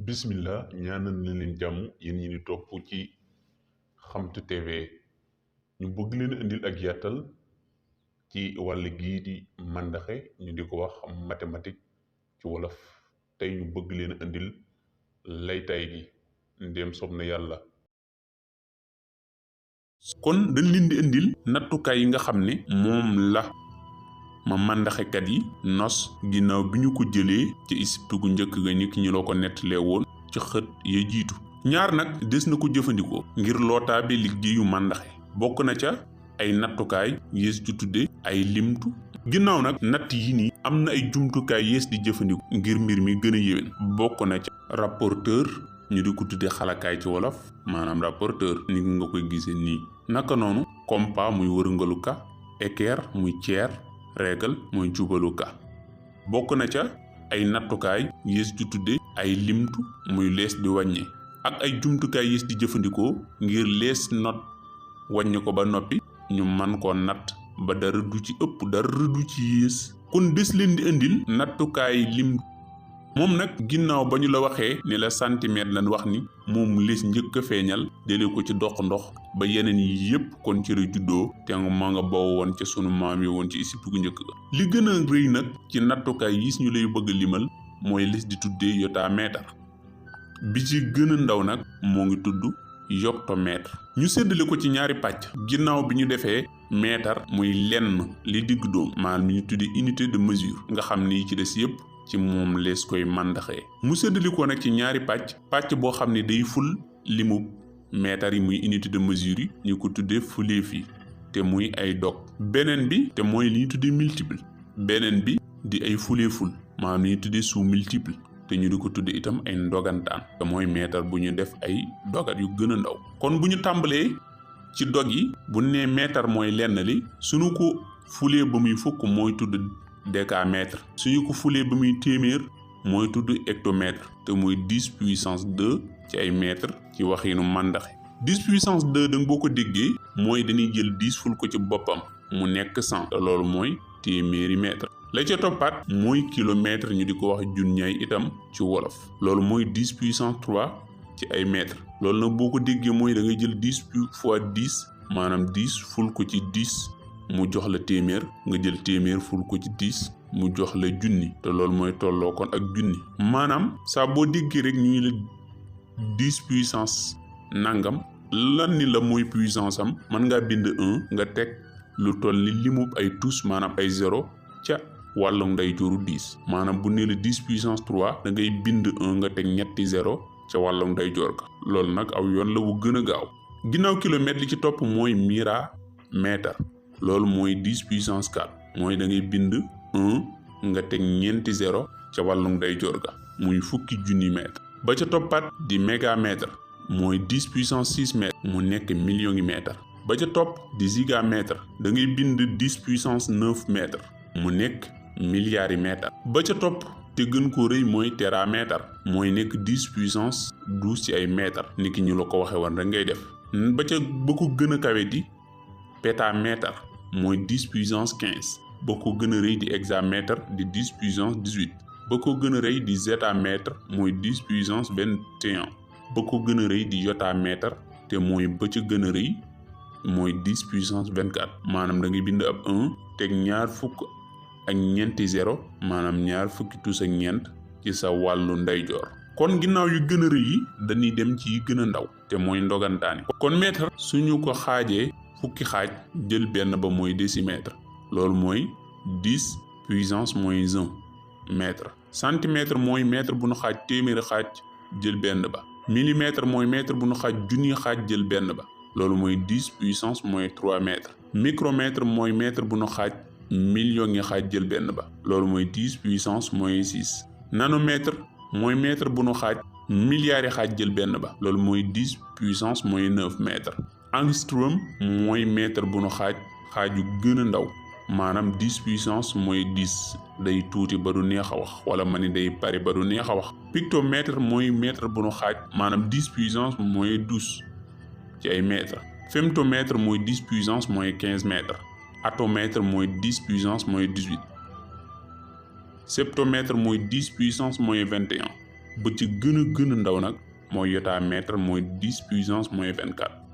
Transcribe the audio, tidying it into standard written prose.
bismillah ñaanal na leen jàmm yéen ñi di topp ci xamtu tv ñu bëgg leen indil ak yaatal ci wàll gii di màndaxe ñu di ko wax mathématique ci wolof tey ñu bëgg leen indil laytaay gi ndéem sob na yàlla. kon dañ leen di indil nattukaay yi nga xam ne moom la ma màndaxekat yi nos ginnaaw bi ñu ko jëlee ci Égypte gu njëkk ga ni ki ñu la ko nettalee woon ci xët ya jiitu. ñaar nag des na ko jëfandikoo ngir lootaabe liggéeyu màndaxe bokk na ca ay nattukaay yées di tudde ay limtu. ginnaaw nag natt yi nii am na ay jumtukaay yées di jëfandikoo ngir mbir mi gën a yéwén bokk na ca rapporteur ñu di ko tudde xalakaay ci wolof maanaam rapporteur ni nga koy gisee nii. naka noonu compas muy wërngalu ka équerre muy ceer régal mooy jubalu ka bokk na ca ay nattukaay yées di tudde ay limtu muy lees di wàññe ak ay jumtukaay yées di jëfandikoo ngir lees not wàññi ko ba noppi ñu man koo natt ba dara du ci ëpp dara du ci yées. kon des leen di indil nattukaay lim moom nag ginnaaw ba ñu la waxee ni la centimètre lañ wax ni moom lees njëkk a feeñal jëlee ko ci dox ndox ba yeneen yi yépp kon ci la juddoo te maa nga bawoo woon ca sunu maam yi woon ci Égypte gu njëkk ga. li gën a rëy nag ci nattukaay yi ñu lay bëgg a limal mooy lees di tuddee yotamètre bi ci gën a ndaw nag moo ngi tudd yoctomètre. ñu séddale ko ci ñaari pàcc ginnaaw bi ñu defee mètre muy lenn li digg doom maanaam ñu tuddee unité de mesure nga xam ni ci des yépp ci moom lees koy màndaxee. mu séddale ko nag ci ñaari pàcc boo xam ne day ful limu mètre yi muy unité de mesure yi ñu ko tuddee fuleef yi te muy ay dog beneen bi te mooy li ñu tuddee multiple beneen bi di ay fuleeful maanaam li ñu tuddee sous multiple te ñu di ko tudde itam ay ndogantaan te mooy mètre bu ñu def ay dogat yu gën a ndaw. kon bu ñu tàmbalee ci dog yi bu nee mètre mooy lenn li suñu ko fulee ba muy fukk mooy tudd décamètre suñu ko fulee ba muy téeméer mooy tudd hectomètre te mooy 10 puissance 2 ci ay mètre ci waxiinu màndaxe 10 puissance 2 da nga boo ko déggee mooy dañuy jël 10 ful ko ci boppam mu nekk 100 te loolu mooy téeméeri mètre. la ca toppaat mooy kilomètre ñu di ko wax junñaay itam ci wolof loolu mooy 10 puissance 3 ci ay mètre loolu nag boo ko déggee mooy da ngay jël 10 fois 10 maanaam 10 ful ko ci 10 mu jox la téeméer nga jël téeméer ful ko ci 10 mu jox la junni te loolu mooy tolloo kon ak junni maanaam saa boo déggee rek ñu la 10 puissance nangam lan ni la mooy puissance am mën ngaa bind 1 nga teg lu toll ni limub ay tous maanaam ay 0 ca wàllu ndeyjooru 10 maanaam bu nee la 10 puissance 3 da ngay bind 1 nga teg ñetti 0 ca wàllu ndeyjoor ka loolu nag aw yoon la wu gën a gaaw. ginnaaw kilomètre li ci topp mooy miramètre loolu mooy 10 puissance 4 mooy da ngay bind 1 nga teg ñeenti 0 ca wàllu ndeyjoor ga muy fukki junni mètre. ba ca toppaat di mégamètre mooy 10 puissance 6 mètre mu nekk million ngi mètre. ba ca topp di gigamètre da ngay bind 10 puissance 9 mètre mu nekk milliards yi mètre. ba ca topp te gën koo rëy mooy téramètre mooy nekk 10 puissance 12 ci ay mètre ni ki ñu la ko waxee woon rek ngay def. ba ko gën a kawe di pétamètre mooy 10 puissance 15 ba ko gën a rëy di hexamètre di 10 puissance 18 ba ko gën a rëy di zétamètre mooy 10 puissance 21 ba ko gën a rëy di yotamètre te mooy ba ca gën a rëy mooy 10 puissance 24 maanaam da ngay bind ab 1 teg ñaar fukk ak ñeenti 0 maanaam ñaar fukki tus ak ñeent ci sa wàllu ndeyjoor. kon ginnaaw yu gën a rëy yi dañuy dem ci yi gën a ndaw te mooy ndogantaani. kon mètre suñu ko xaajee fukki xaaj jël benn ba mooy décimètre loolu mooy 10 puissance moins 1 mètre. centimètre mooy mètre bu nu xaaj téeméeri xaaj jël benn ba. millimètre mooy mètre bu nu xaaj junni xaaj jël benn ba loolu mooy 10 puissance moins 3 mètre. micromètre mooy mètre bu nu xaaj million ngi xaaj jël benn ba loolu mooy 10 puissance moins 6. nanomètre mooy mètre bu nu xaaj milliards yi xaaj jël benn ba loolu mooy 10 puissance moins 9 mètre. angstrom mooy mètre bu nu xaaju gën a ndaw maanaam 10 puissance mooy 10 day tuuti ba du neex a wax wala ma ni day bari ba du neex a wax. pictomètre mooy mètre bu nu xaaj maanaam 10 puissance mooy 12 ci ay mètre. femtomètre mooy 10 puissance mooy 15 mètre. atomètre mooy 10 puissance mooy 18. septomètre mooy 10 puissance mooy 21. ba ci gën a ndaw nag mooy iota mètre mooy 10 puissance moins 24